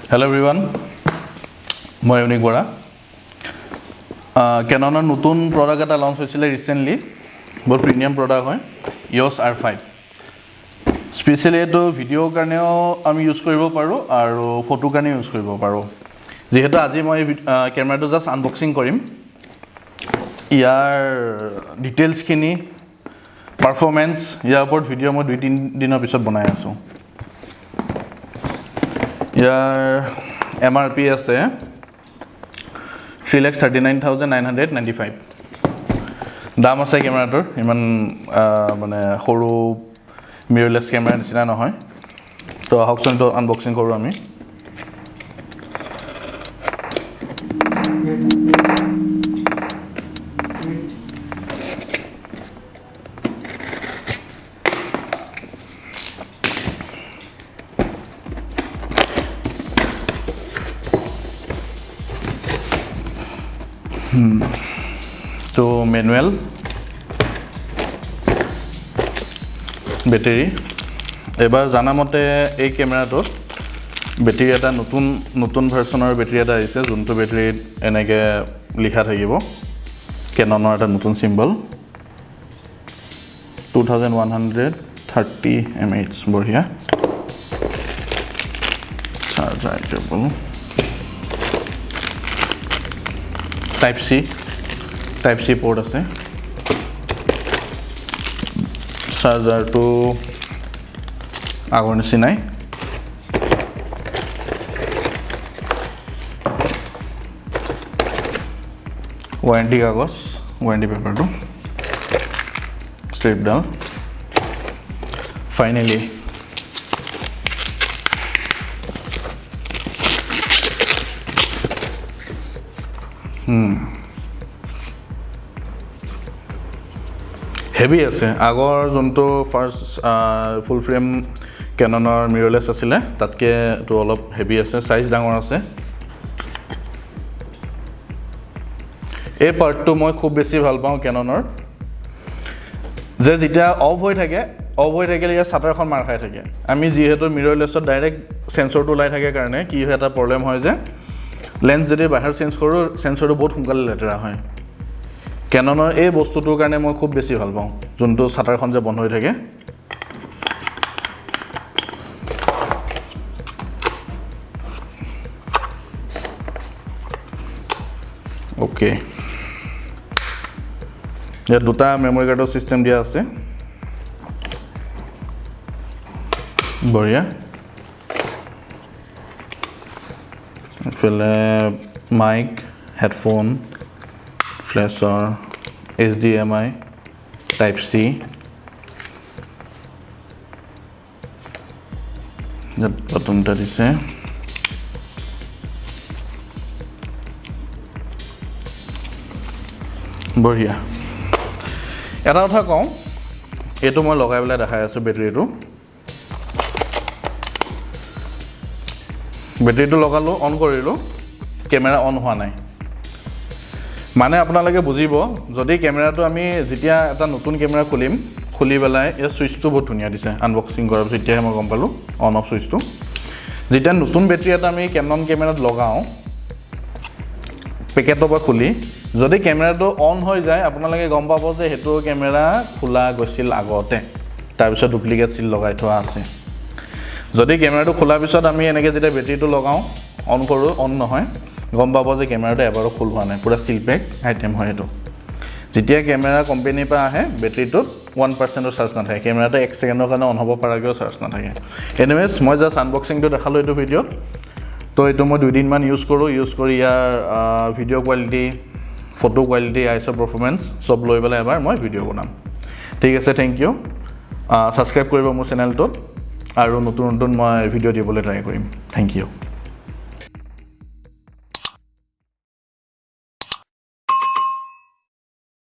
Hello' everyone, মই unique Bora. কেননৰ নতুন product এটা লঞ্চ হৈছিলে ৰিচেণ্টলি, বহুত প্ৰিমিয়াম প্ৰডাক্ট হয়, ইঅ'ছ R5। Specially এইটো ভিডিঅ'ৰ কাৰণেও আমি ইউজ কৰিব পাৰোঁ আৰু ফটোৰ কাৰণেও ইউজ কৰিব পাৰোঁ। যিহেতু আজি মই কেমেৰাটো জাষ্ট আনবক্সিং কৰিম, ইয়াৰ ডিটেইলছখিনি, পাৰফৰ্মেঞ্চ, ইয়াৰ ওপৰত ভিডিঅ' মই 2-3 দিনৰ পিছত বনাই আছোঁ। ইয়াৰ MRP আছে 3,39,995। দাম আছে কেমেৰাটোৰ, ইমান মানে সৰু মিৰৰলেছ কেমেৰাৰ নিচিনা নহয়। তো আহকচোন এইটো আনবক্সিং কৰোঁ আমি। Wait. তো মেনুৱেল, বেটেৰী। এইবাৰ জানামতে এই কেমেৰাটোত বেটেৰী এটা নতুন নতুন ভাৰ্চনৰ বেটেৰী এটা আহিছে, যোনটো বেটেৰীত এনেকৈ লিখা থাকিব কেননৰ এটা নতুন চিম্বল। 2130 mAh, বঢ়িয়া। Charger cable, type C port আছে। চাৰ্জাৰটো আগৰ নিচিনাই। ৱাৰেণ্টি কাগজ, ৱাৰেণ্টি পেপাৰটো, ষ্ট্ৰিপডাল। ফাইনেলি হেভি আছে। আগৰ যোনটো ফাৰ্ষ্ট ফুল ফ্ৰেম কেননৰ মিৰৰলেছ আছিলে, তাতকৈ এইটো অলপ হেভি আছে, চাইজ ডাঙৰ আছে। এই পাৰ্টটো মই খুব বেছি ভাল পাওঁ কেননৰ, যে যেতিয়া অফ হৈ থাকে, অফ হৈ থাকিলে ইয়াৰ চাটাৰখন মাৰ খাই থাকে। আমি যিহেতু মিৰৰলেছত ডাইৰেক্ট চেঞ্চৰটো ওলাই থাকে কাৰণে কি হয়, এটা প্ৰব্লেম হয় যে লেন্স যদি বাহিৰত চেঞ্জ কৰোঁ, চেঞ্চৰটো বহুত সোনকালে লেতেৰা হয়। কেননৰ এই বস্তুটোৰ কাৰণে মই খুব বেছি ভাল পাওঁ, যোনটো চাটাৰখন যে বন্ধ হৈ থাকে। অ'কে, ইয়াত দুটা মেমৰি কাৰ্ডৰ ছিষ্টেম দিয়া আছে, বঢ়িয়া। এইফালে মাইক, হেডফোন, ফ্লেছৰ, HDMI, type C. ইয়াত বাটন এটা দিছে। বঢ়িয়া। এটা কথা কওঁ, এইটো মই লগাই পেলাই দেখাই আছোঁ। বেটেৰীটো লগালোঁ, অন কৰিলোঁ, কেমেৰা অন হোৱা নাই। মানে আপোনালোকে বুজিব, যদি কেমেৰাটো আমি যেতিয়া এটা নতুন কেমেৰা খুলিম, খুলি পেলাই ইয়াৰ চুইচটো বহুত ধুনীয়া দিছে। আনবক্সিং কৰাৰ পিছত এতিয়াহে মই গম পালোঁ অন অফ চুইচটো। যেতিয়া নতুন বেটেৰী এটা আমি কেনন কেমেৰাত লগাওঁ, পেকেটৰ পৰা খুলি যদি কেমেৰাটো অন হৈ যায়, আপোনালোকে গম পাব যে সেইটো কেমেৰা খোলা গৈছিল আগতে, তাৰপিছত ডুপ্লিকেট চিল লগাই থোৱা আছে। যদি কেমেৰাটো খোলাৰ পিছত আমি এনেকৈ যেতিয়া বেটেৰীটো লগাওঁ, অন কৰোঁ, অন নহয়, গম পাব যে কেমেৰাটো এবাৰো খোল হোৱা নাই, পূৰা চিল পেক আইটেম হয় এইটো। যেতিয়া কেমেৰা কোম্পেনীৰ পৰা আহে, বেটেৰীটোত 1%-ৰ চাৰ্জ নাথাকে, কেমেৰাটো 1 ছেকেণ্ডৰ কাৰণে অন হ'ব পৰাকৈও চাৰ্জ নাথাকে। এনিৱেজ, মই জাষ্ট আনবক্সিংটো দেখালোঁ এইটো ভিডিঅ'ত। তো এইটো মই দুদিনমান ইউজ কৰোঁ, ইউজ কৰি ইয়াৰ video quality, photo quality, ISO performance চব লৈ পেলাই এবাৰ মই ভিডিঅ' বনাম। ঠিক আছে, thank U. Subscribe কৰিব মোৰ চেনেলটোত আৰু নতুন নতুন মই ভিডিঅ' দিবলৈ ট্ৰাই কৰিম। Thank U.